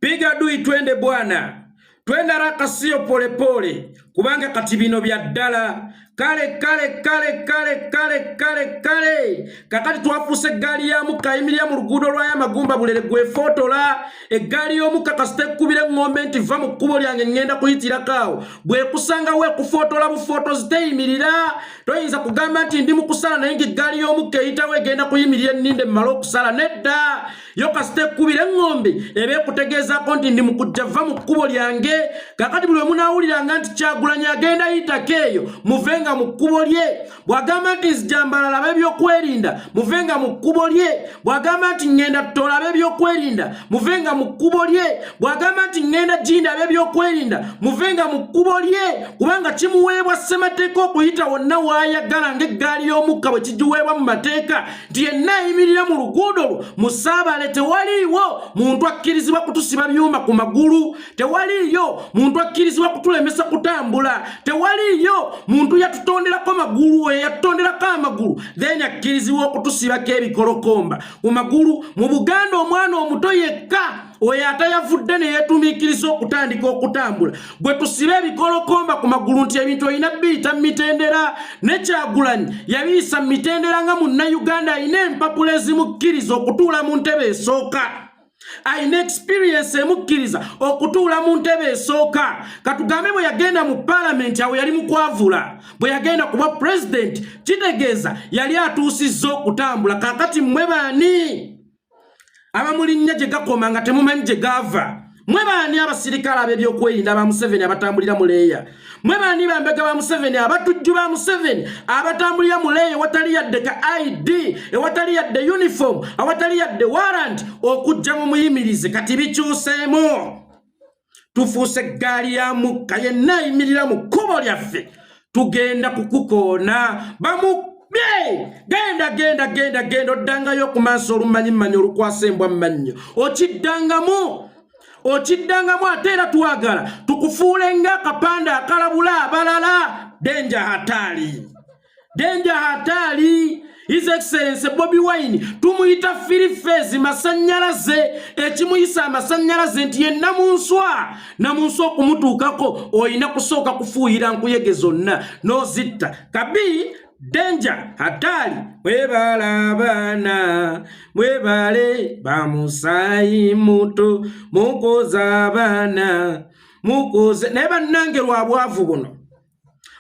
Piga dui twende bwana, twende haraka, sio polepole, kubanga kati bino bya ddala. Kale kale kale kale kale kale kale, kakati twafuuse eggaali ya mukka ayimirira mu luguudo lwayo amagumba bulere gwefootola. Eggaali y'omukka kasita ekkubira eŋŋombe nti va mu kkubo lyange ŋŋenda kuyitirako awo, bw'ekusangawo ekufootola bufootozi, teyimirira. Toyinza kugamba nti ndi mu kusala naye ng'eggaali y'omukka eyitawo egenda kuyimirira enninde mmale okusala. Nedda, yo kasita ekkubira eŋŋombe eba ekutegeezaako nti ndi mu kujja, va mu kkubo lyange. Kakati buli wemunaawuliranga nti Kyagulanyi agenda yitako eyo, muvenga mu kkubo lye. Bw'agamba nti nzija Mbalala ab'ebyokwerinda, muvenga mu kkubo lye. Bw'agamba nti ŋŋenda Ttoola ab'ebyokwerinda, muvenga mu kkubo lye. Bw'agamba nti ŋŋenda Jinda ab'ebyokwerinda, muvenga mu kkubo lye, kubanga kimuweebwa ssemateeka okuyita wonna waayagala ng'eggaali y'omukka bwe kigiweebwa mu mateeka nti yenna ayimirira mu luguudo lwo musaabale. Tewaliiwo muntu akkirizibwa kutusiba byuma ku magulu, tewaliiyo muntu akkirizibwa kutulemesa kutambula, tewaliiyo muntu yatutonderako magulu. Oyo yatutonderako amagulu then akkirizibwa okutusibako ebikolokomba ku magulu. Mu Buganda omwana omuto yekka oyo atayavudde ne yeetumiikiriza okutandika okutambula gwe tusibe ebikolokomba ku magulu nti ebintu olina biyita mu mitendera. Ne Kyagulanyi yabiyisa mu mitendera nga Munnayuganda alina empapula ezimukkiriza okutuula mu ntebe esooka, alina experience emukkiriza okutuula mu ntebe esooka. Katugambe bwe yagenda mu paalamenti, awo yali mukwavula. Bwe yagenda kuba pulezidenti, kitegeeza yali atuusizza okutambula. Kaakati mmwe baani abamulinnya gye gakoma nga temumanyi gye gaava? Mwe baani abasirikale ab'ebyokwerinda ba Museveni abatambulira mu leeya? Mwe baani bambega ba Museveni, abatujju ba Museveni abatambulira mu leeya ewatali yadde ka ID, ewatali yadde uniform, awatali yadde warrant okujja mu muyimirize? Kati bikyuseemu, tufuuse eggaali ya mukka. Yenna ayimirira mu kkubo lyaffe tugenda kukukoona. Bamubye, genda genda genda genda, oddangayo okumansa olumanyi mmanyi olukwasa embwa mmannyo. Okiddangamu, okiddangamu. Ate era twagala tukufuule ng'akapande akalabula abalala. Danger, hatari, danger, hatari. His Excellence Bobi Wine tumuyita three phase masanyalaze. Ekimuyisa amasanyalaze nti ye namunswa. Namunswa okumutuukako olina kusooka kufuuyira nkuyege zonna n'ozitta. Kabi, danger, hatari. Mwebale abaana, mwebale bamusaayi muto, mukoze abaana, mukoze. Naye bannange, lwa bwavu buno,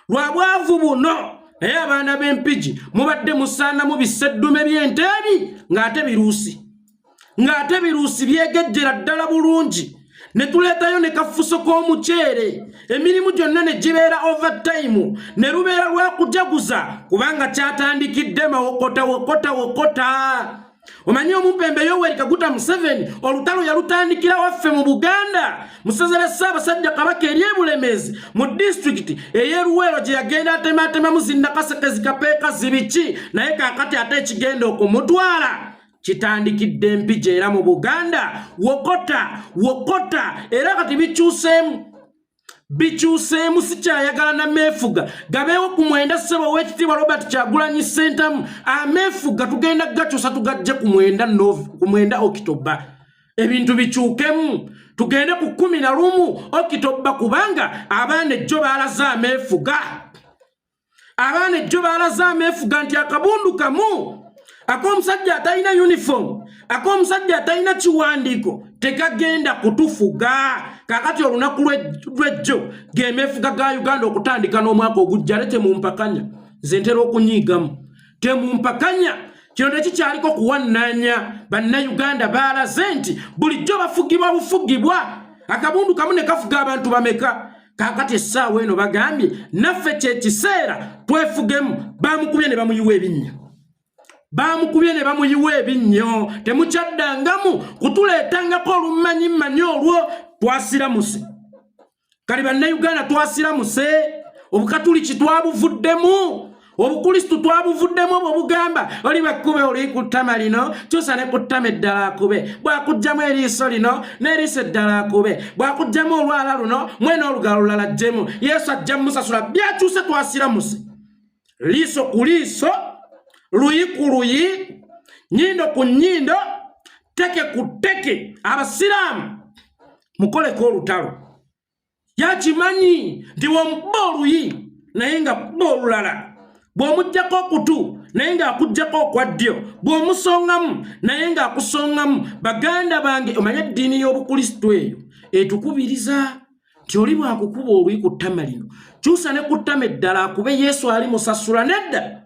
lwa bwavu buno, naye abaana b'Empigi mubadde musaanamu biseddume by'ente ebi ng'ate biruusi, ng'ate biruusi byegejjera ddala bulungi, ne tuleetayo ne kafuso k'omuceere, emirimu gyonna ne gibeera overtime, ne lubeera lwakujaguza kubanga kyatandikidde mawokota wokota wokota. Omanyi omumpembe Yoweri Kaguta Museveni olutalo yalutandikira waffe mu Buganda, musezera Ssaabasajja Kabaka eri eBulemezi mu disitulikiti ey'eRuweero gye yagenda atematemamu zinnakasekezi kapeeka zibiki. Naye kaakati ate ekigenda okumutwala kitandikidde Empigi era mu Buganda, wokota wokota. Era kati bikyuseemu, bikyuseemu. Sikyayagala nameefuga gabeewo ku 9. Ssebo ow'ekitiibwa Robert Kyagulanyi Ssentamu, ameefuga tugenda gakyusa tugajje ku 9, ku 9 Okitoba. Ebintu bikyukemu, tugende ku 11 Okitoba, kubanga abaana ejjo baalaze ameefuga. Abaana ejjo baalaze ameefuga nti akabundu kamu ak'omusajja atalina uniform, ak'omusajja atalina kiwandiiko tekagenda kutufuga. Kakati olunaku lw'ejjo gemeefuga ga Uganda okutandika n'omwaka ogujja. Ale temumpakanya, nze ntera okunyiigamu, temumpakanya. Kino tekikyaliko kuwannanya. Bannayuganda baalaze nti bulijjo bafugibwa bufugibwa, akabundu kamu ne kafuga abantu bameka. Kaakati essaawa eno bagambye naffe kyekiseera twefugemu. Bamukubye ne bamuyiwa ebinnya, bamukubye ne bamuyiwa ebinnyo. Temukyaddangamu kutuleetangako olumanyi mmanyi olwo. Twasiramuse kali Bannayuganda, twasiramuse. Obukatuliki twabuvuddemu, Obukulistu twabuvuddemu, obwo bugamba oli bakkube oli ku ttama lino, kyusa ne ku ttama eddala akube, bwakugjamu eriiso lino n'eriiso eddala akube, bwakugjamu olwala luno mwene olugalo lulala jjemu, Yesu ajja musasula. Byakyuse, twasiramuse. Liiso ku liiso, luyi ku luyi, nyindo ku nyindo, teke ku teke. Abasiraamu. Mukoleko olutalo. Yakimanyi nti bw'omukuba oluyi naye nga kuba olulala, bw'omuggyako okutu naye ng'akuggyako okwa ddyo, bw'omusongamu naye ng'akusongamu. Baganda bange, omanye eddiini y'Obukulisito eyo etukubiriza nti oli bw'akukuba oluyi ku ttama lino, kyusa ne ku ttama eddala akube. Yesu ali musasula. Nedda,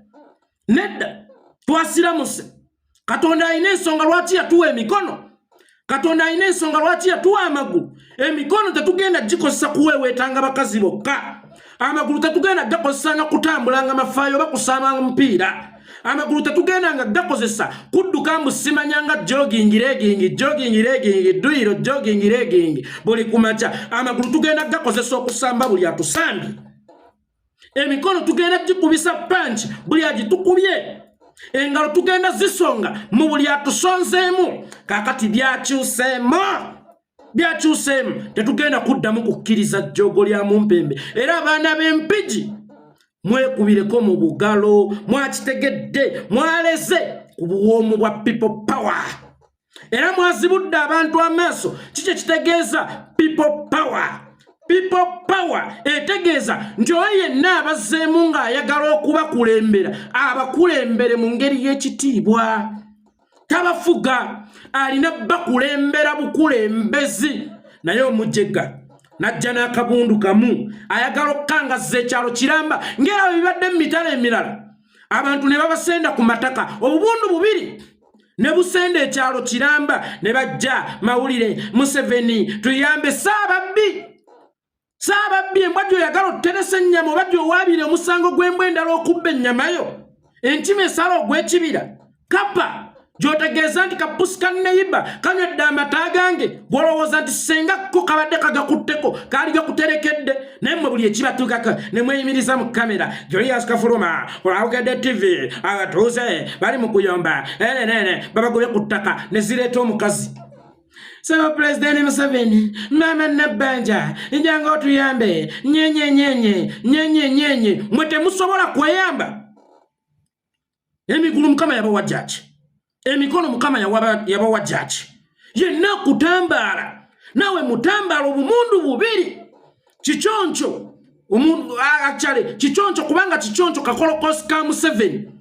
nedda, twasiramuse. Katonda alina ensonga lwaki yatuwa emikono. Katonda alina ensonga lwaki yatuwa amagulu. Emikono tetugenda gikozesa kuweeweetanga bakazi bokka. Amagulu tetugenda gakozesanga kutambulanga mafaayo oba kusambanga mupiira. Amagulu tetugenda nga gakozesa kudduka mbu simanyanga jogging, legging, jogging, legging, dduyiro, jogging, legging buli kumakya. Amagulu tugenda gakozesa okusamba buli atusambye. Emikono tugenda gikubisa punch buli agitukubye. Engalo tugenda zisonga mu buli atusonzeemu. Kakati byakyuseemu, byakyuseemu. Tetugenda kuddamu kukkiriza jjoogo lya mumpembe. Era abaana b'Empigi, mwekubireko mu bugalo. Mwakitegedde, mwaleze ku buwoomu bwa People Power, era mwazibudde abantu amaaso. Kiki kitegeeza People Power? People Power etegeeza nti oyo yenna abazzeemu ng'ayagala okubakulembera, abakulembere mu ngeri y'ekitiibwa. Tabafuga, alina bakulembera bukulembezi. Naye omujega najja n'akabundu kamu, ayagala okukangazza ekyalo kiramba, ng'era bwe bibadde mu mitala emirala, abantu ne babasenda ku mataka, obubundu bubiri ne busenda ekyalo kiramba, ne bajja mawulire, "Museveni tuyambe." Saababbi, saababbi, embwa gy'oyagala otuteresa ennyama oba gy'owaabira omusango gw'embwa endala okubba ennyama yo, enkima esala ogw'ekibira, kapa gy'otegeeza nti kapusi ka neighbour kanywedde amata gange, gw'olowooza nti senga ko kabadde kagakutteko kaali gakuterekedde. Naye mmwe buli ekibatuukako ne mweyimiriza mu kamera. Julius Kafuluma olawugedde TV, abatuuze bali mu kuyomba enenene, babagobye ku ttaka ne zireeta omukazi. "Saba Pulezidenti Museveni, Maama Nabbanja, njanga otuyambe, nyenye nyenye nyenye nyenye." Mwe temusobola kweyamba. Emigulu Mukama yabawa jaki, emikono Mukama yabawa jaki. Yenna kutambaala, naawe mutambaala. Obumundu bubiri, kiconco actually kiconco, kubanga kiconco kakolokosi ka Museveni.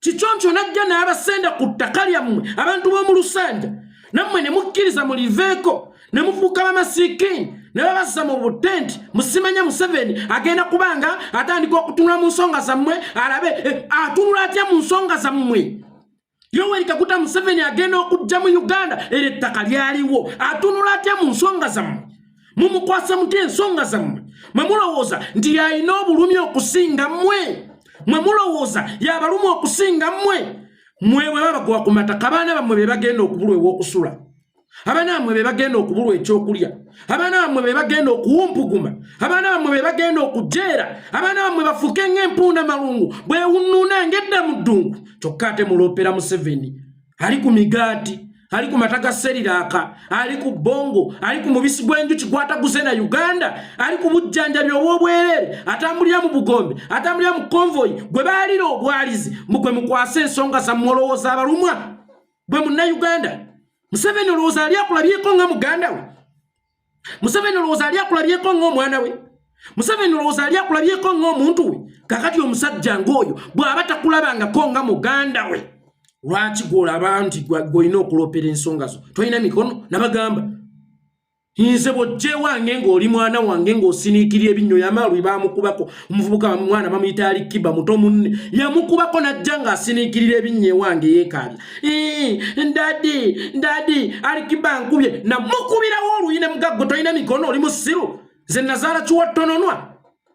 Kiconco najja n'abasenda ku ttaka lyammwe, abantu b'omu Lusanja, nammwe ne mukkiriza muliveeko ne mufuuka bamasiikini ne babazza mu butenti. Musimanya Museveni agenda kubanga atandika okutunula mu nsonga zammwe, alabe atunula atya mu nsonga zammwe. Yoweri Kaguta Museveni agenda okujja mu Uganda, era ettaka lyaliwo. Atunula atya mu nsonga zammwe? Mumukwasa mutya ensonga zammwe? Mwe mulowooza nti yalina obulumi okusinga mmwe? Mwe mulowooza yabaluma okusinga mmwe? Mwe bwe babagoba ku mataka, abaana bammwe be bagenda okubulwa ew'okusula, abaana bammwe be bagenda okubulwa ekyokulya, abaana bammwe be bagenda okuwumpuguma, abaana bammwe be bagenda okujeera, abaana bammwe bafuuke ng'empuuna malungu bwewunnuuna ng'edda mu ddungu. Kyokka ate muloopera Museveni ali ku migaati, ali ku mata ga Cerelac, ali ku bongo, ali ku mubisi gw'enjuki gwataguze na Uganda, ali ku bujjanjabi obw'obwereere, atambulira mu bugombe, atambulira mu convoy gwe baalira obwalizi. Mugwe mukwase ensonga zammwe. Olowooza abalumwa gwe Munnayuganda? Museveni olowooza ali akulabyeko nga muganda we? Museveni olowooza ali akulabyeko ng'omwana we? Museveni olowooza ali akulabyeko ng'omuntu we? Kakati omusajja ng'oyo bw'aba takulabangako nga muganda we, lwaki gwolaba nti gwolina okuloopera ensonga zo? Tolina mikono. Nabagamba nze bw'ojja ewange ng'oli mwana wange ng'osiniikirira ebinnyo. Yamaalwi baamukubako omuvubuka, mwana bamuyita Alikiba, muto munne yamukubako, najja ng'asiniikirira ebinnyo ewange, yeekaabya, "Daddy, daddy, Alikiba nkubye." Namukubirawo oluyi ne mugaggo. Tolina mikono, oli musiru. Nze nazaala kiwattononwa,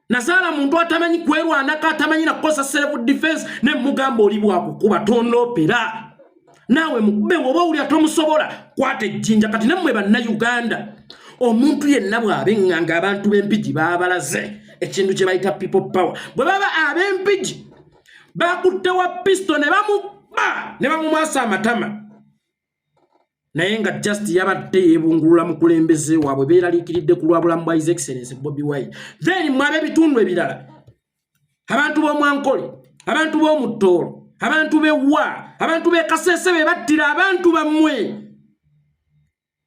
nazaala muntu atamanyi kwerwanako, atamanyi nakukozesa self defense. Ne mugamba oli bwakukuba tonoopera, naawe mukube. Woba owulira tomusobola, kwata ejjinja. Kati nammwe Bannayuganda, omuntu yenna bw'aba eŋŋanga, abantu b'Empigi baabalaze ekintu kye bayita People Power. Bwe baba ab'Empigi bakutte wa pisto ne bamuba ne bamumwasa amatama, naye nga just yabadde yeebungulula mukulembeze waabwe, beeraliikiridde ku lwa bulamu bwa His Excellence Bobi Wine. Then mwe ab'ebitundu ebirala, abantu b'Omwankole, abantu b'Omuttoolo, abantu b'Ewa, abantu b'e Kaseese, be battira abantu bammwe.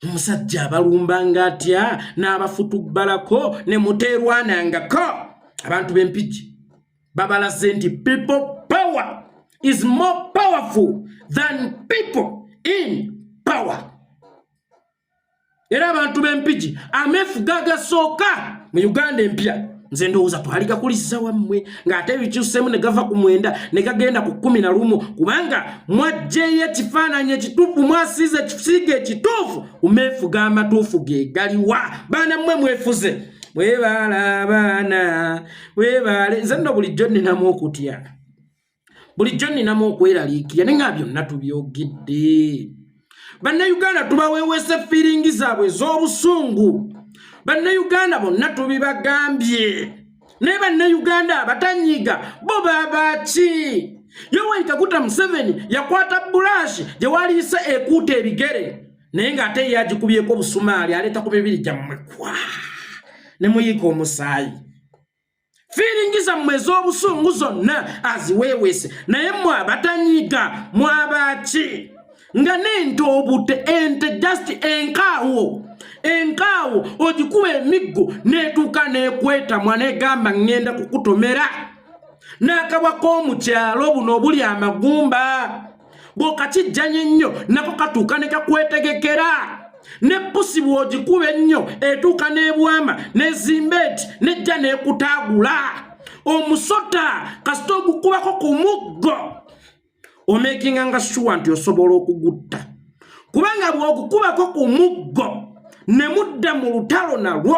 Omusajja abalumbanga atya n'abafutubbalako ne muteerwanangako. Abantu b'Empigi babalaze nti people power is more powerful than people in power. Era abantu b'Empigi, ameefuga agasooka mu Uganda empya, nze ndowooza twali gakulizza wammwe, ng'ate bikyuseemu ne gava ku 9 ne gagenda ku 11, kubanga mwajjeeyo ekifaananyi ekituufu, mwasiize ekisiiga ekituufu ku meefuga amatuufu. Ge galiwa, baana mmwe? Mwefuze, mwebaala abaana, mwebaale. Nze nno bulijjo nninamu okutya, bulijjo nninamu okweraliikirira, naye nga byonna tubyogedde. Bannayuganda tubaweweesa feelings zaabwe ez'obusungu. Bannayuganda bonna tubibagambye, naye Bannayuganda abatanyiga bo babaaki? Yoweri Kaguta Museveni yakwata brush gye waliise ekuuta ebigere, naye ng'ate ye agikubyeko obusumaali, aleeta ku mibiri gyammwe kwa ne muyiika omusaayi. Feelings zammwe ez'obusungu zonna aziweeweese, naye mmwe abatanyiga mwabaaki? Nga n'ente obute, ente just enkaawo, enkaawo ogikuba emiggo n'etuuka n'ekwetamwa n'egamba, "Ŋŋenda kukutomera." N'akabwa k'omukyalo buno obuli amagumba, bw'okakijjanya ennyo nako katuuka ne kakwetegekera. Ne pusi bw'ogikuba ennyo etuuka n'ebwama n'ezimba eti nejja n'ekutaagula. Omusota kasita ogukubako ku muggo, omakinga nga sure nti osobola okugutta, kubanga bw'ogukubako ku muggo ne mudda mu lutalo nalwo,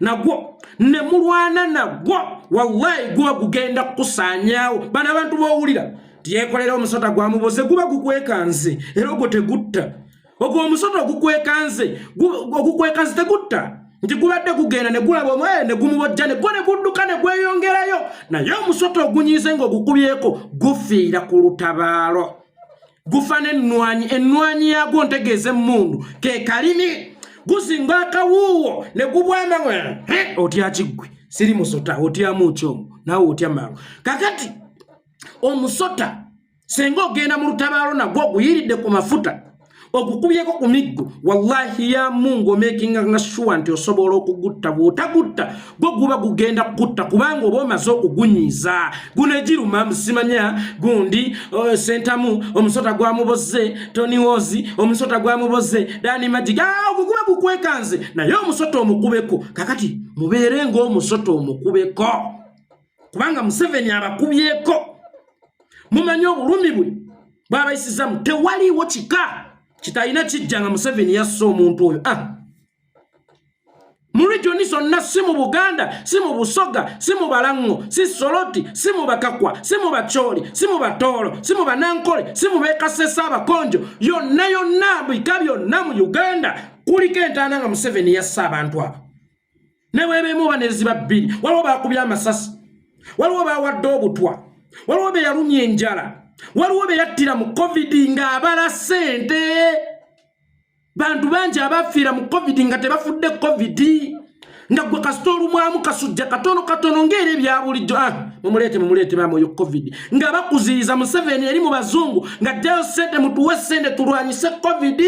nagwo ne mulwana nagwo, wallahi guba gugenda kukusaanyaawo. Bano abantu b'owulira tiyeekolera omusota gwamuboze, guba gukwekanze, era ogwo tegutta. Ogwo omusota ogukwekanze, ogukwekanze tegutta, nti gubadde gugenda ne gulaba omwe ne gumubojja, ne gwo ne gudduka ne gweyongerayo. Naye omusota ogunyiize ng'ogukubyeko gufiira ku lutabaalo, gufa n'ennwanyi. Ennwanyi yaagwo, ntegeeza emmundu, ke kalimi, guzinga akawuuwo ne gubwama. Otya kiggwe? Siri musota, otyamu kyomu naawe otya mangu. Kakati omusota senga ogenda mu lutabaalo nagwo, oguyiridde ku mafuta, ogukubyeko ku miggo, wallahi ya Mungu, omakinga nga sure nti osobola okugutta. Bw'otagutta, gwo guba gugenda kukutta, kubanga oba omaze okugunyiiza. Guno egiruma simanya gundi Sentamu omusota gwamuboze, Tony Wozi omusota gwamuboze, Dani Magiga ogwo guba gukwekanze. Naye omusota omukubeko. Kakati mubeere ng'omusota omukubeko, kubanga Museveni abakubyeko. Mumanyi obulumi bwe bwabayisizamu. Tewaliiwo kika kitalina kijja nga Museveni yasse omuntu oyo. Ah, mu region zonna, si mu Buganda, si mu Busoga, si mu Balaŋŋo, si Soloti, si mu Bakakwa, si mu Bakyoli, si mu Batoolo, si mu Banankole, si mu Bekasesa, Abakonjo, yonna yonna, bika byonna mu Uganda kuliko entaana nga Museveni yasse abantu abo, ne bwebeemu oba neziba bbiri. Waliwo bakubye amasasi, waliwo bawadde obutwa, waliwo be yalumya enjala, waliwo be yattira mu COVID ng'abala ssente. Bantu bangi abafiira mu COVID nga tebafudde COVID, nga gwe kasita olumwamu kasujja katono katono ng'era ebya bulijjo, ah, mumuleete, mumuleete maama oyo COVID, nga bakuziyiza Museveni eri mu bazungu nga ddyayo ssente, mutuwe ssente tulwanyise COVID,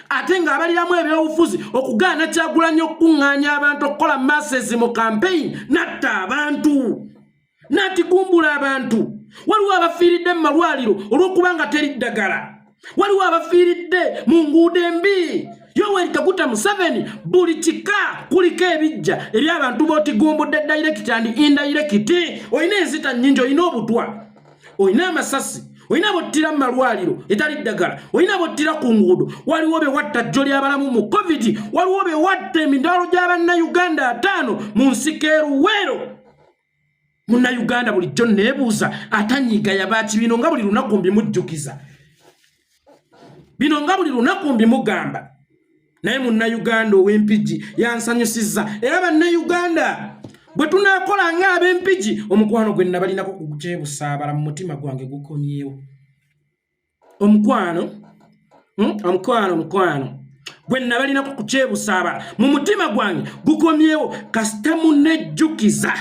ate ng'abaliramu ebyobufuzi okugaana Kyagulanyi okukuŋŋaanya abantu okukola masses mu campaign. Natta abantu, n'atigumbula abantu. Waliwo abafiiridde mu malwaliro olw'okuba nga teri ddagala, waliwo abafiiridde mu nguudo embi. Yoweri Kaguta Museveni, buli kika kuliko ebijja eby'abantu b'otigumbudde direct and indirect. Olina enzita nnyingi, olina obutwa, olina amasasi, olina bottira mu malwaliro etali ddagala, olina bottira ku nguudo, waliwo be watta jjo ly'abalamu mu COVID, waliwo be watta emitwalo gy'Abannayuganda 50 mu nsiko eruweero. Munnayuganda bulijjo neebuuza, atanyiiga yabaaki? Bino nga buli lunaku mbimujjukiza, bino nga buli lunaku mbimugamba. Naye Munnayuganda ow'Empigi yansanyusizza, era Bannayuganda bwe tunaakola ng'ab'Empigi, omukwano gwe nabalinako ku Kyebusaabala mu mutima gwange gukomyewo. Omukwano, Omukwano gwe nabalinako ku Kyebusaabala mu mutima gwange gukomyewo, kasita munejjukiza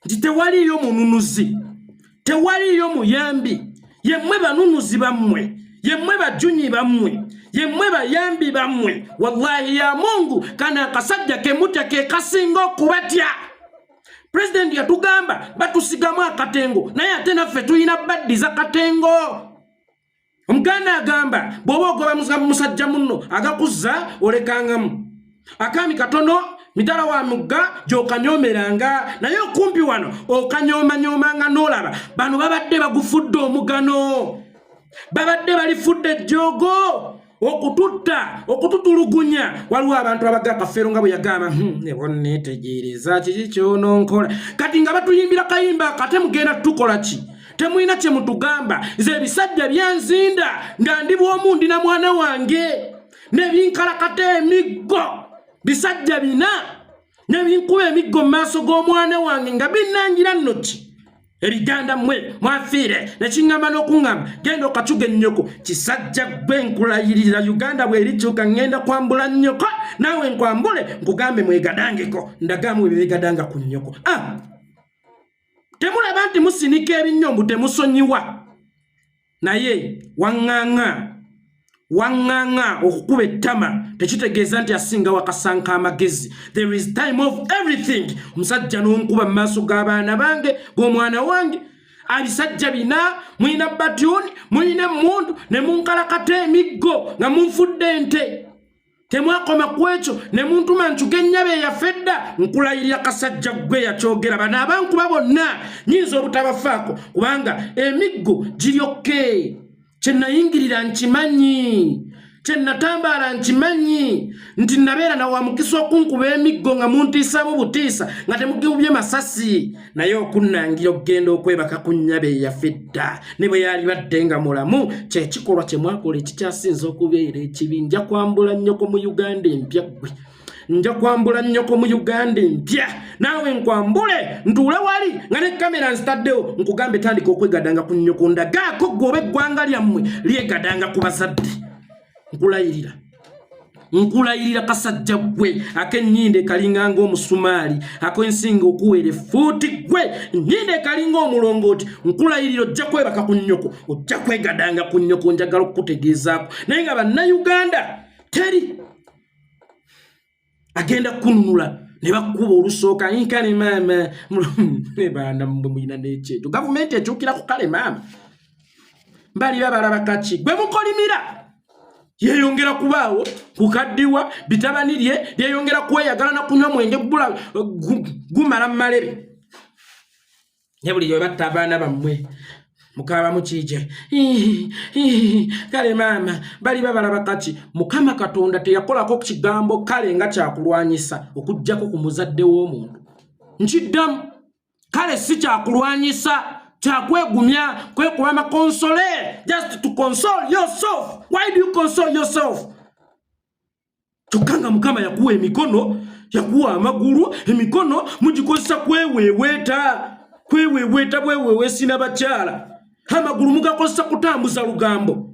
nti tewaliiyo mununuzi, tewaliiyo muyambi. Yemmwe banunuzi bammwe, yemmwe bajunyi bammwe, Yemmwe bayambi bammwe. Wallahi ya Mungu, kano akasajja kemutya ke kasinga okubatya. Pulezidenti yatugamba batusigamu akatengo, naye ate naffe tulina baddiza katengo. Omuganda agamba bw'oba ogoba musajja munno agakuzza olekangamu akaami katono mitala wa mugga gy'okanyomeranga, naye okumpi wano okanyomanyoomanga n'olaba bano babadde bagufudde omugano, babadde balifudde ejjoogo okututta, okututulugunya. Waliwo abantu abaga Kafeero nga bwe yagamba, "Nebonneetegereza kiki kyononkola." Kati nga batuyimbira kayimba kate mugenda tukola ki? Temulina kye mutugamba. Nze ebisajja byanzinda nga ndi bwomu, ndi na mwana wange, nebinkalakata emiggo bisajja bina, nebinkuba emiggo mu maaso g'omwana wange nga binnangira nno ki ebiganda mmwe mwafiire, nekiŋŋamba n'okuŋŋamba genda okacuga ennyoko. Kisajja gwe, nkulayirira, Uganda bw'erikyuka ŋŋenda kwambula nnyoko, naawe nkwambule nkugambe mwegadangeko, ndagamu ebyo begadanga ku nnyoko. Ah! Temulaba nti musinika ebinnyo mbu temusonyiwa, naye waŋŋaŋa waŋŋaŋa okukuba ettama tekitegeeza nti asinga wakasanka amagezi. There is time of everything. Omusajja n'onkuba mu maaso g'abaana bange, g'omwana wange, abisajja bina, mulina batyuni, mulina emmundu, ne munkalakata emiggo nga munfudde ente. Temwakoma ku ekyo, ne muntuma ncuga ennyaba eyaffe edda. Nkulayirira, kasajja ggwe yakyogera, bano abankuba bonna nyinza obutabafaako kubanga emiggo giryokke. Kye nayingirira nkimanyi, kye natambaala nkimanyi nti nabeera na wamukisa okunkuba emiggo nga muntiisamu butiisa nga temugibubye masasi, naye okunnangira okugenda okwebaka ku nnyaba eyaffe edda ne bwe yalibadde nga mulamu, kyekikolwa kye mwakola ekikyasinza okubeera ekibi. Nja kwambula nnyoko mu Uganda empya. Ggwe, nja kwambula nnyoko mu Uganda empya, naawe nkwambule ntuule wali nga ne kamera nzitaddewo, nkugambe tandika okwegadanga ku nnyoko, ndagaako ggwe oba eggwanga lyammwe lyegadanga ku bazadde. Nkulayirira, nkulayirira, kasajja ggwe ak'ennyindo ekalinga ng'omusumaali, ak'ensinga okuweera effuuti, ggwe ennyindo ekalinga omulongooti, nkulayirira ojja kwebaka ku nnyoko, ojja kwegadanga ku nnyoko. Njagala okukutegeezaako, naye nga Bannayuganda teri agenda kununula ne bakkuba olusooka nkale maama. Baana mmwe mulina n'ekyejo, gavumenti ekyukira ku kale maama, bali babalaba kaki. Gwe mukolimira yeyongera kubaawo kukaddiwa, bitabani lye lyeyongera kweyagala na kunywa mwenge gumala mumalebe. Naye buli lwe batta abaana bammwe mukaaba mukiije kale maama, bali babalaba kaki. Mukama Katonda teyakolako kigambo kale nga kyakulwanyisa okugjako ku muzadde w'omuntu. Nkiddamu, kale si kyakulwanyisa, kyakwegumya, kwekuba makonsole, just to console yourself. Why do you console yourself? Kyokka nga Mukama yakuwa emikono, yakuwa amagulu, emikono mugikozesa kweweeweeta, kweweeweeta bweweeweesina bakyala, amagulu mugakozesa kutambuza lugambo,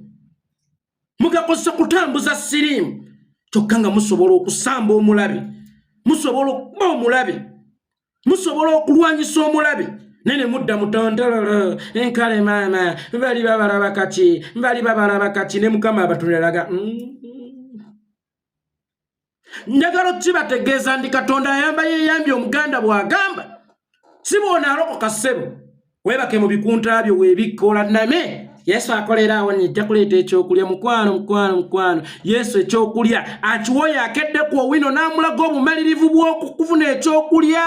mugakozesa kutambuza siriimu, kyokka nga musobola okusamba omulabe, musobola okuba omulabe, musobola okulwanyisa omulabe, naye ne mudda mutontalala enkale maama, bali babalaba kaki, bali babalaba kaki. Ne Mukama abatunulaga. Njagala okibategeeza ndi Katonda ayamba yeyambye. Omuganda bw'agamba si bw'onaalokoka, ssebo, weebake mu bikunta byo weebikkola name Yesu akolera awo, nijja kuleeta ekyokulya. Mukwano, mukwano, mukwano, Yesu ekyokulya akiwoyo akedde ku owino n'amulaga obumalirivu bw'okufuna ekyokulya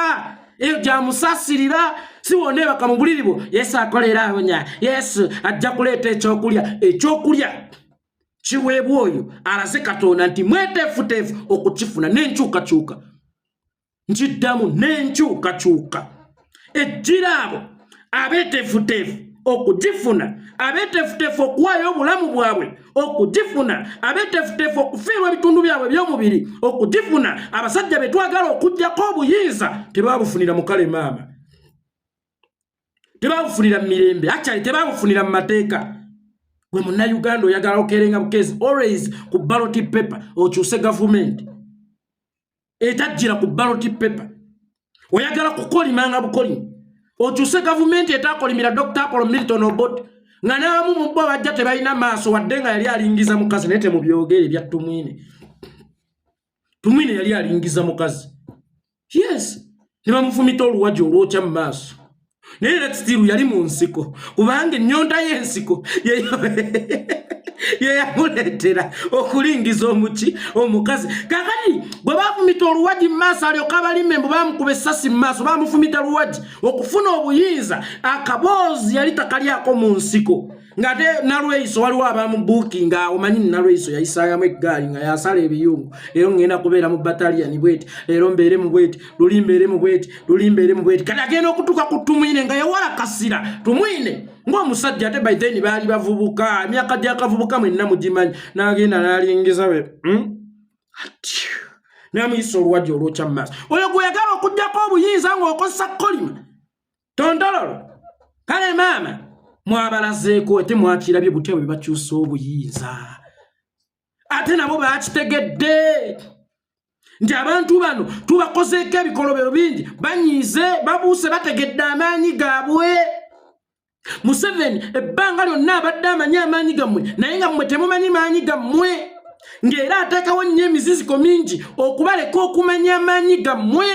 eyo gyamusaasirira. Si woneebaka mu buliri bwo, Yesu akolera awonya, Yesu ajja kuleeta ekyokulya. Ekyokulya kiweebwa oyo alaze Katonda nti mweteefuteefu okukifuna n'enkyukakyuka. Nkiddamu, n'enkyukakyuka ejjira abo abeeteefuteefu okugifuna, abeeteefuteefu okuwaayo obulamu bwabwe okugifuna, abeeteefuteefu okufiirwa ebitundu byabwe eby'omubiri okugifuna. Abasajja be twagala okugjako obuyinza tebabufunira mukale maama, tebabufunira mu mirembe, actually tebabufunira mu mateeka. Gwe Munnayuganda oyagala okerenga bukezi always ku ballot paper okyuse gavumenti etajjira ku ballot paper, oyagala kukolimanga bukolimi okyuse gavumenti etakolimira Dr Apollo Milton Obote. Nga n'abamu mu bo bajja tebalina maaso, wadde nga yali alingiza mukazi, naye temubyogere ebya Tumwine. Tumwine yali alingiza mukazi, yes, ne bamufumita oluwagi olwokya mu maaso, naye era still yali mu nsiko, kubanga ennyonta y'ensiko yeyamuleetera okulingiza omuki omukazi. Kakati bwe bafumita oluwagi mu maaso, alyoka abalime mbu bamukuba essasi mu maaso, bamufumita luwagi okufuna obuyinza. Akaboozi yali takalyako mu nsiko, ng'ate Nalweyiso waliwo abamubuukinga. Omanyi Nalweyiso yayisangamu eggaali nga yasala ebiyungu. Leero ngenda kubeera mu bataliyani bweti, leero mbeere mu bweti, luli mbeere mu bweti, luli mbeere mu bweti. Kati agenda okutuuka ku Tumwine nga yawala kasira Tumwine ng'omusajja, ate by then baali bavubuka, emyaka gy'akavubuka mwenna mugimanyi. N'agenda n'alingiza we, Namuyisa oluwagi olwokya mu maaso. Oyo gwe yagala okugjako obuyinza ng'okozesa kolima tontololo. Kale maama, mwabalazeeko ate mwakirabye butya bwe bakyusa obuyinza. Ate nabo bakitegedde nti abantu bano tubakozeeko ebikolobero bingi, banyiize, babuuse, bategedde amaanyi gaabwe. Museveni ebbanga lyonna abadde amanyi amaanyi gammwe, naye nga mmwe temumanyi maanyi gammwe, ng'era ateekawo nnyo emiziziko mingi okubaleka okumanya amaanyi gammwe.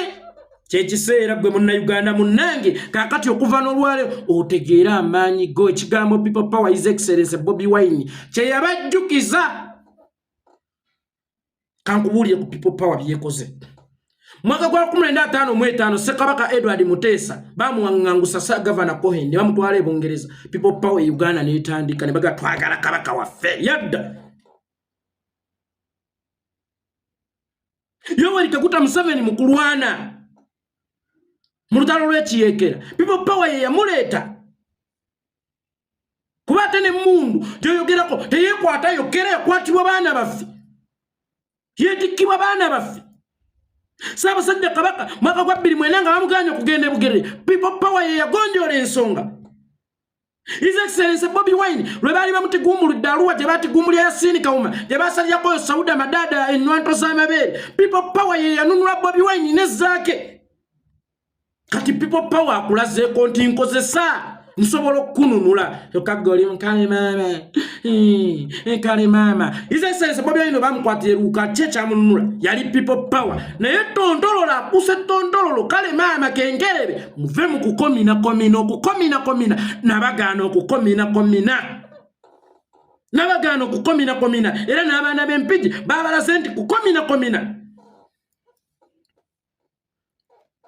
Kyekiseera gwe Munnayuganda munnange kaakati okuva n'olwaleero otegeere amaanyi go. Ekigambo People Power, His Excellence Bobi Wine kyeyabajjukiza. Kankubuulire ku People Power byekoze. Mwaka gwa 1955, Ssekabaka Edward Muteesa bamuwaŋŋangusa sa Gavana Cohen ne bamutwala e Bungereza. People Power e Uganda n'etandika ne baga, "Twagala kabaka waffe." Yadda Yoweri Kaguta Museveni mu kulwana mu lutalo lw'ekiyeekera, People Power ye yamuleeta, kuba ate n'emmundu gyoyogerako teyeekwata yokera, yakwatibwa baana baffe, yeetikkibwa baana baffe. Ssaabasajja Kabaka mwaka gwa 2009 nga bamuganye okugenda e Bugerere, People Power ye yagonjoola ensonga. His Excellence Bobi Wine lwe baali bamutigumuludde Aluwa, gye batigumulya Yasiini Kawuma, gye basalirako Sauda Madaada ennywanto z'amabeere, People Power ye yanunula Bobi Wine ne Zaake. Kati People Power akulazeeko nti nkozesa, nsobola okukununula. Kyokka gwe oli kale maama, kale maama. His Excellence Bobi Wine bamukwatira eruuka, ki ekyamununula? Yali People Power. Naye tontololo akuse tontololo. Kale maama, kenkerebe, muve mu kukominakomina, okukominakomina. Nabagaana okukominakomina, nabagaana okukominakomina, era n'abaana b'Empigi babalaze nti kukominakomina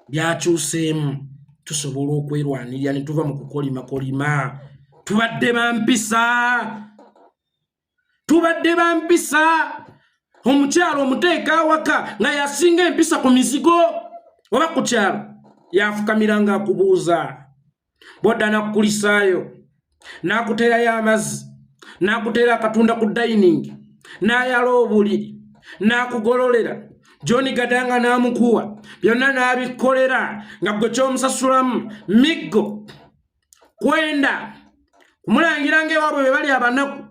byakyuseemu. Tusobola okwerwanirira ne tuva mu kukolimakolima. Tubadde bampisa, tubadde bampisa. Omukyalo omuteeka awaka nga yasinga empisa ku mizigo oba ku kyalo, yafukamira nga akubuuza bodda, nakukulisaayo, n'akuteerayo amazzi, n'akuteera akatunda ku dining, n'ayala obuliri, n'akugololera John Gadanga, n'amukuwa byonna n'abikolera, nga gwe kyomusasulamu miggo, kwenda kumulangira ngaewaabwe bwe bali abanaku,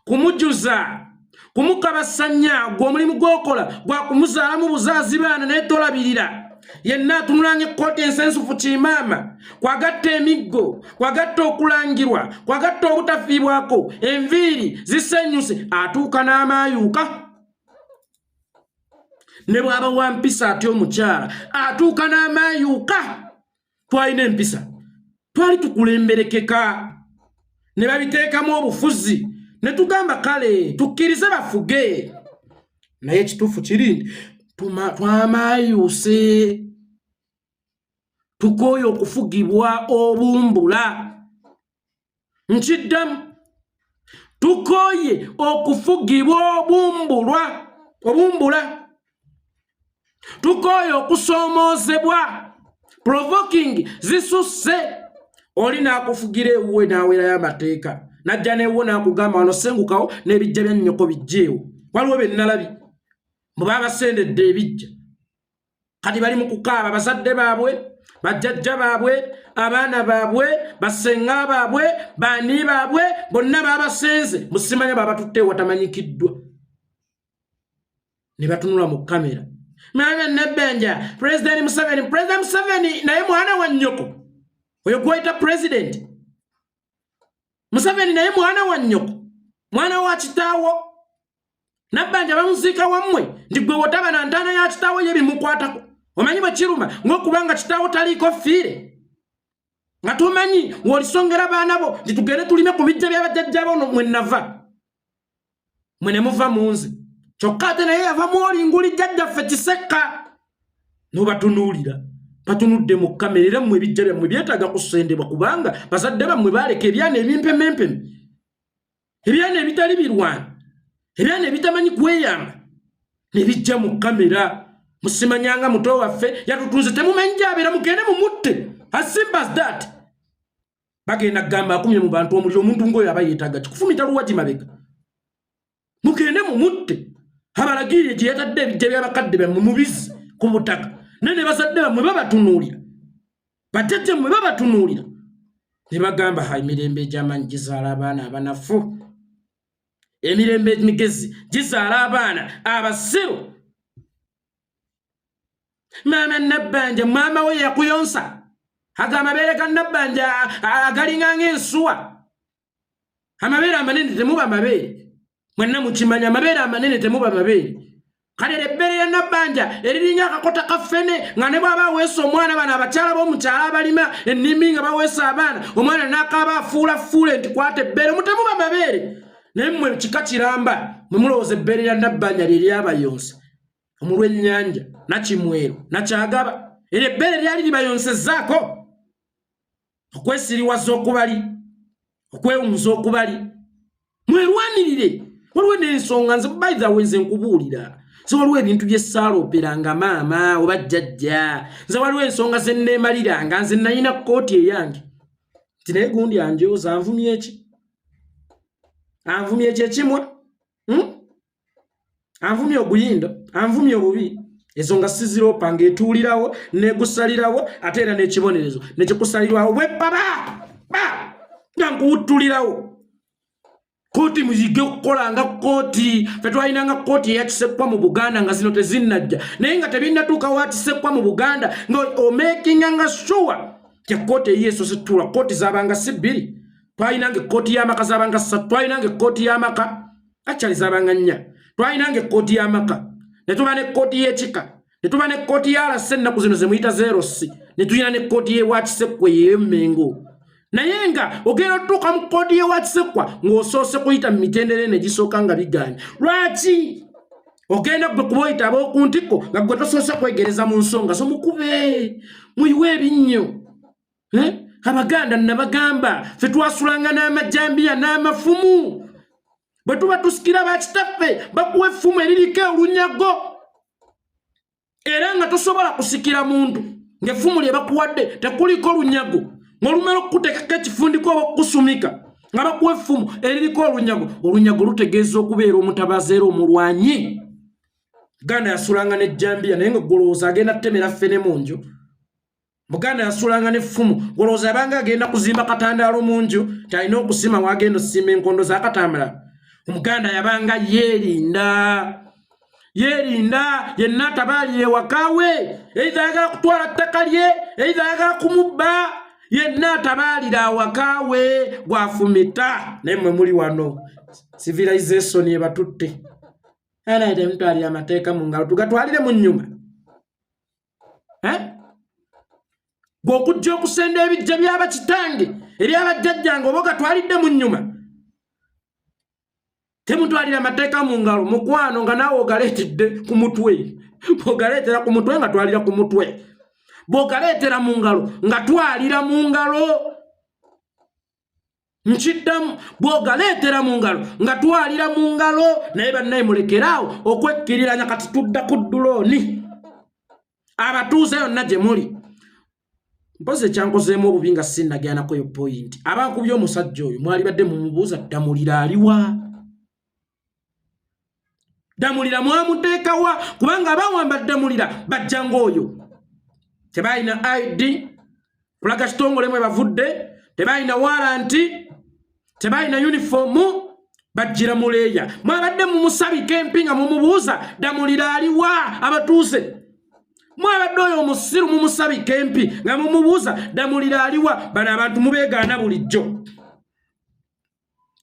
kumujuza, kumukabasanya. Gwe omulimu gwokola gwakumuzaalamu buzaazi baana, naye tolabirira. Yenna atunulanga ekkooti ensensufu kimaama, kwagatta emiggo, kwagatta okulangirwa, kwagatta obutafiibwako, enviiri zisenyuse, atuuka n'amaayuuka. Ne bw'aba wa mpisa atya omukyala, atuuka n'amaayuuka. Twalina empisa, twali tukulemberekeka, ne babiteekamu obufuzi ne tugamba, "Kale tukkirize bafuge." Naye ekituufu kiri nti twamaayuuse, tukooye okufugibwa obumbula. Nkiddamu, tukooye okufugibwa obumbulwa, obumbula. Tukooye okusoomoozebwa, provoking zisusse. Oli n'akufugira ewuwe n'aweerayo amateeka, najja newuwo n'akugamba, "Wano sengukawo n'ebijja bya nnyoko bijjeewo." Waliwo be nnalabye mbu babasendedde ebijja, kati bali mu kukaaba, bazadde baabwe, bajjajja baabwe, abaana baabwe, basenga baabwe, baani baabwe, bonna babasenze. Musimanya babatutte ewatamanyikiddwa ne batunula mu kamera, "Maama Nabbanja, President Museveni, President Museveni." Naye mwana wa nnyoko oyo gw'oyita president. Museveni naye mwana wa nnyoko, mwana wa kitaawo. Nabbanja bamuziika wammwe nti gwe wotaba na ntaana ya kitaawo ye bimukwatako. Omanyi bwe kiruma ng'okuba nga kitaawo taliiko fiire, nga tomanyi w'olisongera baana bo nti tugende tulime ku bijja bya bajjajjabo no mwe nava mwe ne muva mu nze. Kyokka ate naye yava mu oli nguli jjajjaffe Kisekka. N'obatunuulira batunudde mu kamera, era mmwe ebijja byammwe byetaaga kusendebwa kubanga bazadde bammwe baaleka ebyana ebimpemempeme, ebyana ebitali birwana, ebyana ebitamanyi kweyamba, ne bijja mu kamera. Musimanyanga muto waffe yatutunze, temumanyi gyabeera, mugende mumutte. As simple as that. Bagenda kugamba akumye mu bantu omuliro. Omuntu ng'oyo aba yeetaaga kikufumita luwagi mabega. Mugende mumutte, abalagirire gye yatadde ebijja by'abakadde bammwe mubizi ku butaka. Naye ne bazadde bammwe babatunuulira, bajjajja mmwe babatunuulira ne bagamba, ha, emirembe egy'amaanyi gizaala abaana abanafu, emirembe emigezi gizaala abaana abasiru. Maama Nabbanja, maama we yakuyonsa, ago amabeere ga Nabbanja agalinga ng'ensuwa. Amabeere amanene temuba mabeere, mwenna mukimanya, amabeere amanene temuba mabeere. Kale ebbeere lya Nabbanja eriringa akakota ka ffene, nga ne bw'aba aweesa omwana, bano abakyala b'omukyalo abalima ennimi nga baweesa abaana, omwana n'akaaba afuulafuule nti kwata ebbeere, mutemuba mabeere. Naye mmwe kika kiramba, mwe mulowooza ebbeere lya Nabbanja lye lyabayonsa omulw'ennyanja Nakimwero Nakyagaba, eryo ebbeere lyali libayonsezzaako okwesiriwaza okubali, okwewunza okubali. Mwerwanirire, waliwo n'ensonga. Nze, by the way, nze nkubuulira, nze waliwo ebintu byessaalooperanga maama oba jjajja. Nze waliwo ensonga ze nneemaliranga. Nze nalina kkooti eyange nti naye gundi anjooza, anvumye eki, anvumye eki ekimwa, Anvumye oguyindo, anvumye obubi. Ezo nga siziroopa, ng'etuulirawo negusalirawo, ate era n'ekibonerezo nekikusalirwawo bwe baba ba nga nkuwuttulirawo. Kooti, muyige okukola nga kooti. Fe twalinanga kooti eyakisekwa mu Buganda nga zino tezinnajja, naye nga tebinnatuuka wakisekwa mu Buganda, nga omakinga nga sure ti kooti eyiyo esose tuula. Kooti zabanga si bbiri, twalinanga ekkooti y'amaka, zabanga ssatu. Twalinanga ekkooti y'amaka, actually zabanga nnya. Twalinanga ekkooti y'amaka, ne tuba n'ekkooti y'ekika, ne tuba n'ekkooti y'alase ennaku zino ze muyita zerosi, ne tulina n'ekkooti y'ewakisekwa ey'emmengo. Naye nga ogenda otutuuka mu kkooti y'ewakisekwa ng'osoose kuyita mu mitendera eno egisooka nga bigaanye. Lwaki ogenda gwe kuba oyita ab'oku ntikko nga gwe tosoose kwegereza mu nsonga zo? Mukube muyiwe ebinnyo. Eh? Abaganda nabagamba, ffe twasulanga n'amajambiya n'amafumu. Bwe tuba tusikira bakitaffe, bakuwa effumu eririko olunyago, era nga tosobola kusikira muntu ng'effumu lye bakuwadde tekuliko lunyago. Ng'olumala okukuteekako ekifundiko oba okukusumika nga bakuwa effumu eririko olunyago, olunyago lutegeeza okubeera omutabazi era omulwanyi. Muganda yasulanga n'ejjambiya, naye nga golowooza agenda kutemera ffene mu nju? Muganda yasulanga n'effumu, golowooza yabanga agenda kuzimba katandaalo mu nju talina okusima wagenda osima enkondo zakatambula? Omuganda yabanga yeerinda, yeerinda yenna atabaalira ewaka we, eitha ayagala kutwala ttaka lye, eitha ayagala kumubba, yenna atabaalira awaka we gwafumita. Naye mmwe muli wano, civilization ebatutte, naye temutwalira amateeka mu ngalo, tugatwalire mu nnyuma. Eh? Gwe okujja okusenda ebijja by'abakitange ebyabajjajjange oba ogatwalidde mu nnyuma? Temutwalira amateeka mu ngalo, mukwano, nga naawe ogaleetedde ku mutwe. Bw'ogaleetera ku mutwe nga twalira ku mutwe, bw'ogaleetera mu ngalo nga twalira mu ngalo. Nkiddamu, bw'ogaleetera mu ngalo nga twalira mu ngalo. Naye bannaye, mulekeraawo okwekkiriranya. Kati tudda ku drone. Abatuuze yonna gye muli, mpozi ekyankozeemu obubi nga sinnagyanako yo point, abankubye omusajja oyo mwali badde mumubuuza, Ddamulira aliwa? Ddamulira mwamuteekawa? Kubanga abawamba Ddamulira bajja ng'oyo tebalina ID kulaga kitongole mwe bavudde, tebalina warrant, tebalina uniform, bajjira muleeya. Mwabadde mumusabika empi nga mumubuuza, Ddamulira aliwa? Abatuuze, mwabadde oyo omusiru mumusabika empi nga mumubuuza, Ddamulira aliwa? Bano abantu mubeegaana bulijjo.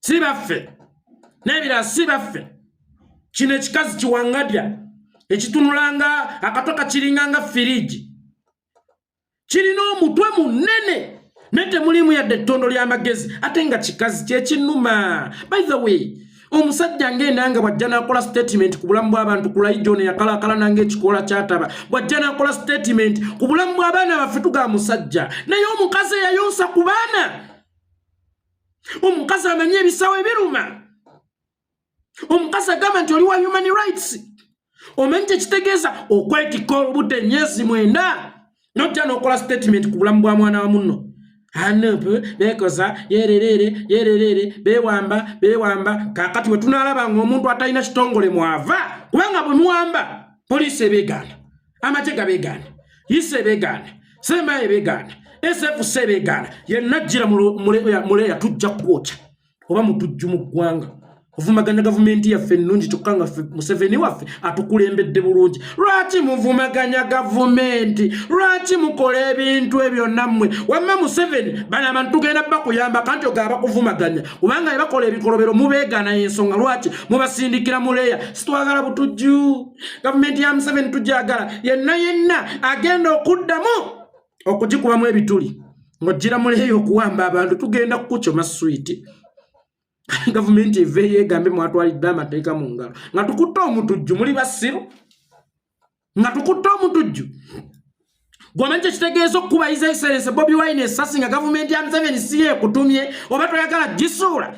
Si baffe n'ebirala si baffe. Kino ekikazi kiwangadya ekitunulanga akatwa kakiringa nga firiji, kirina omutwe munene naye temulimu yadde ettondo ly'amagezi, ate nga kikazi kyekinuma. By the way, omusajja ng'enanga bw'ajja n'akola statement ku bulamu bw'abantu, ku Layijo ono yakalakala nange ekikoola kyataba, bw'ajja n'akola statement ku bulamu bw'abaana baffe, tugaa musajja. Naye omukazi eyayonsa ku baana, omukazi amanyi ebisawo ebiruma, omukazi agamba nti oli wa human rights, omanyi kyekitegeeza okwetikka olubuto emyezi 9, nojja n'okola statement ku bulamu bwa mwana wa munno. Anup bekoza yererere yererere, bewamba bewamba. Kakati bwe tunaalaba nga omuntu atalina kitongole mwava, kubanga bwe muwamba poliisi ebeegaana, amagye gabeegaana, yisa ebeegaana, sema ebeegaana, SFC ebeegaana, yenna jjira muleya, tujja kukwokya oba mutujju mu ggwanga. Ovumaganya gavumenti yaffe ennungi, kyokka nga Museveni waffe atukulembedde bulungi. Lwaki muvumaganya gavumenti? Lwaki mukola ebintu ebyo nammwe? Wamma Museveni, bano abantu tugenda bakuyamba kanti ogaba bakuvumaganya, kubanga bebakola ebikolobero mubeegaana. Ensonga lwaki mubasindikira muleeya? Sitwagala butujju. Gavumenti ya Museveni tujagala. Yenna yenna agenda okuddamu okugikubamu ebituli ng'ojjira muleeya okuwamba abantu, tugenda kukucoma switi. Gavumenti eveeyo egambe mwatwalidde amateeka mu ngalo nga tukutte omutujju. Muli basiru nga tukutte omutujju. Gwomanyi kyekitegeeza okukuba His Excellence Bobi Wine esasi nga gavumenti ya Museveni si yeekutumye, oba toyagala gisuula?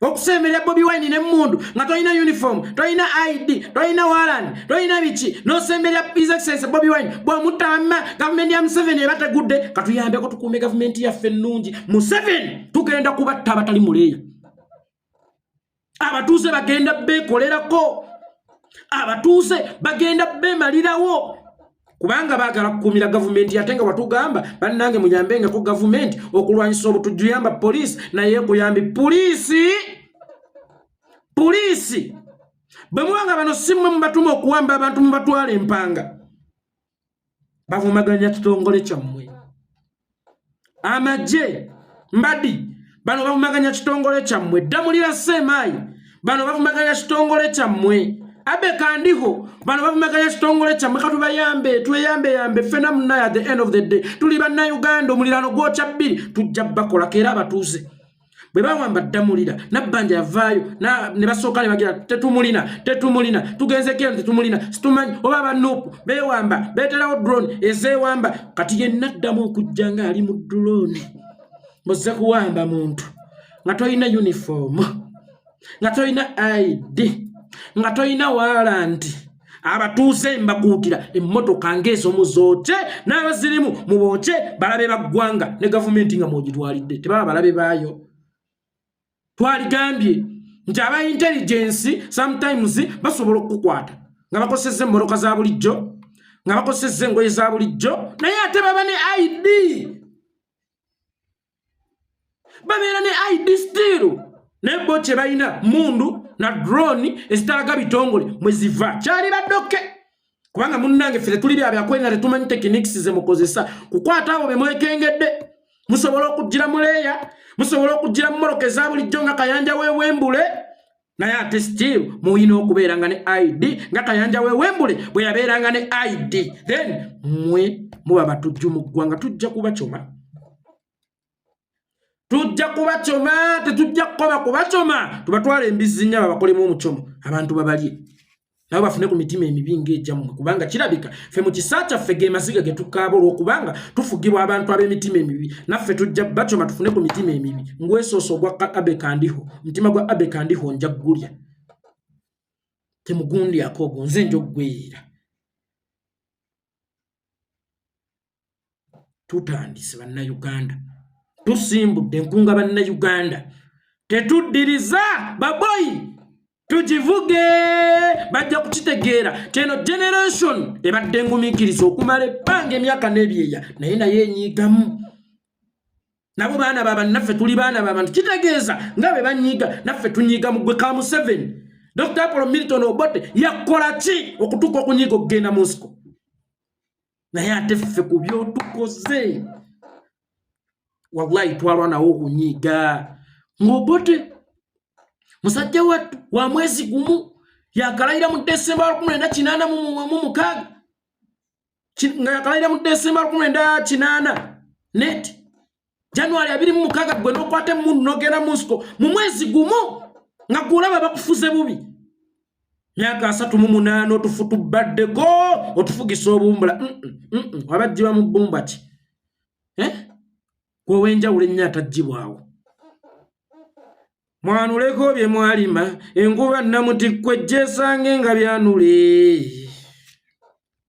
Okusemberera Bobi Wine n'emmundu nga tolina uniform, tolina ID, tolina warrant, tolina biki, n'osemberera His Excellence Bobi Wine, bw'omutama gavumenti ya Museveni eba tegudde. Katuyambeko tukuume gavumenti yaffe ennungi. Museveni, tugenda kubatta abatali muleeya. Abatuuze bagenda beekolerako, abatuuze bagenda beemalirawo, kubanga baagala kukuumira gavumenti. Ate nga watugamba, bannange, muyambengako gavumenti okulwanyisa obutujju, yamba poliisi, naye kuyambi poliisi. Poliisi bwe muba nga bano si mmwe mubatuma okuwamba abantu, mubatwala empanga, bavumaganya kitongole kyammwe. Amagye mbadi bano bavumaganya kitongole kyammwe. Ddamulira seemaayi, bano bavumaganya kitongole kyammwe. Abe Kandiho, bano bavumaganya kitongole kyammwe. Katubayambe, tweyambeyambe ffena munnaye. At the end of the day tuli Bannayuganda. Omuliraano gwokya bbiri, tujja bakolako. Era abatuuze bwe bawamba Ddamulira, Nabbanja yavaayo ne basooka ne bagira tetumulina, tetumulina, tugenzeko eno tetumulina, situmanyi oba abanuupu bewamba, beeterawo drone ezeewamba. Kati yenna addamu okujja ng'ali mu drone, muzze kuwamba muntu nga tolina uniform, nga tolina ID, nga tolina warrant. Abatuuze mbakuutira, emmotoka ng'ezo muzookye n'abazirimu mubookye, balabe baggwanga. Ne gavumenti nga mwogitwalidde, tebaba balabe baayo. Twaligambye nti aba intelligence sometimes basobola okukukwata nga bakozesezza emmotoka za bulijjo, nga bakozesezza engoye za bulijjo, naye ate baba ne ID, babeera ne ID still, naye bo kye balina mundu na drone ezitalaga bitongole mwe ziva. Kyali baddoke, kubanga munnange ffe tetuli bya byakwenda, tetumanyi techniques ze mukozesa kukwata abo be mwekengedde. Musobola okugira muleeya, musobola okugira mu mmotoka eza bulijjo nga Kayanja w'Ewembule, naye ate still muyina okubeeranga ne ID nga Kayanja w'Ewembule bwe yabeeranga ne ID. Then mmwe muba batujju mu ggwanga. Tujja kubacoma, tujja kubacoma, tetujja kukoba kubacoma. Tubatwala embizzi nnya babakolemu omucomo, abantu babalye, nabo bafune ku mitima emibi ng'egyammwe, kubanga kirabika ffe mu kisa kyaffe ge maziga ge tukaaba olw'okubanga tufugibwa abantu ab'emitima emibi. Naffe tujja bacoma tufune ku mitima emibi. Ngwesoose ogwa Abe Kandiho, omutima gwa Abe Kandiho nja ggulya, temugundyako ogwo, nze nja oggweyiira. Tutandise Bannayuganda, tusimbudde enkunga. Bannayuganda, tetuddiriza baboyi, tugivuge. Bajja kukitegeera kyeno generation ebadde engumiikiriza okumala ebbanga, emyaka n'ebyeya, naye naye enyiigamu. Nabo baana babannaffe, tuli baana babantu. Kitegeeza nga bwe banyiiga, naffe tunyiiga. Mu gwe ka Museveni, Dr Apollo Milton Obote yakola ki okutuuka okunyiiga okugenda mu nsiko? Naye ate ffe ku byotukoze, wallahi twalwanawo okunyiiga ng'Obote. Musajja wattu wa mwezi gumu, yakalayira mu Desemba 1986, nga yakalayira mu Desemba 1980 net January 26, gwe n'okwata emmundu n'ogenda mu nsiko mu mwezi gumu nga gwolaba bakufuze bubi. Myaka 38 otufutubaddeko, otufugisa obumbula. Wabajjibwa mu bbumba ki? Eh? Gwe ow'enjawulo ennyo ataggyibwawo. Mwanuleko bye mwalima, enkuba namutikwa ejja esange nga byanule.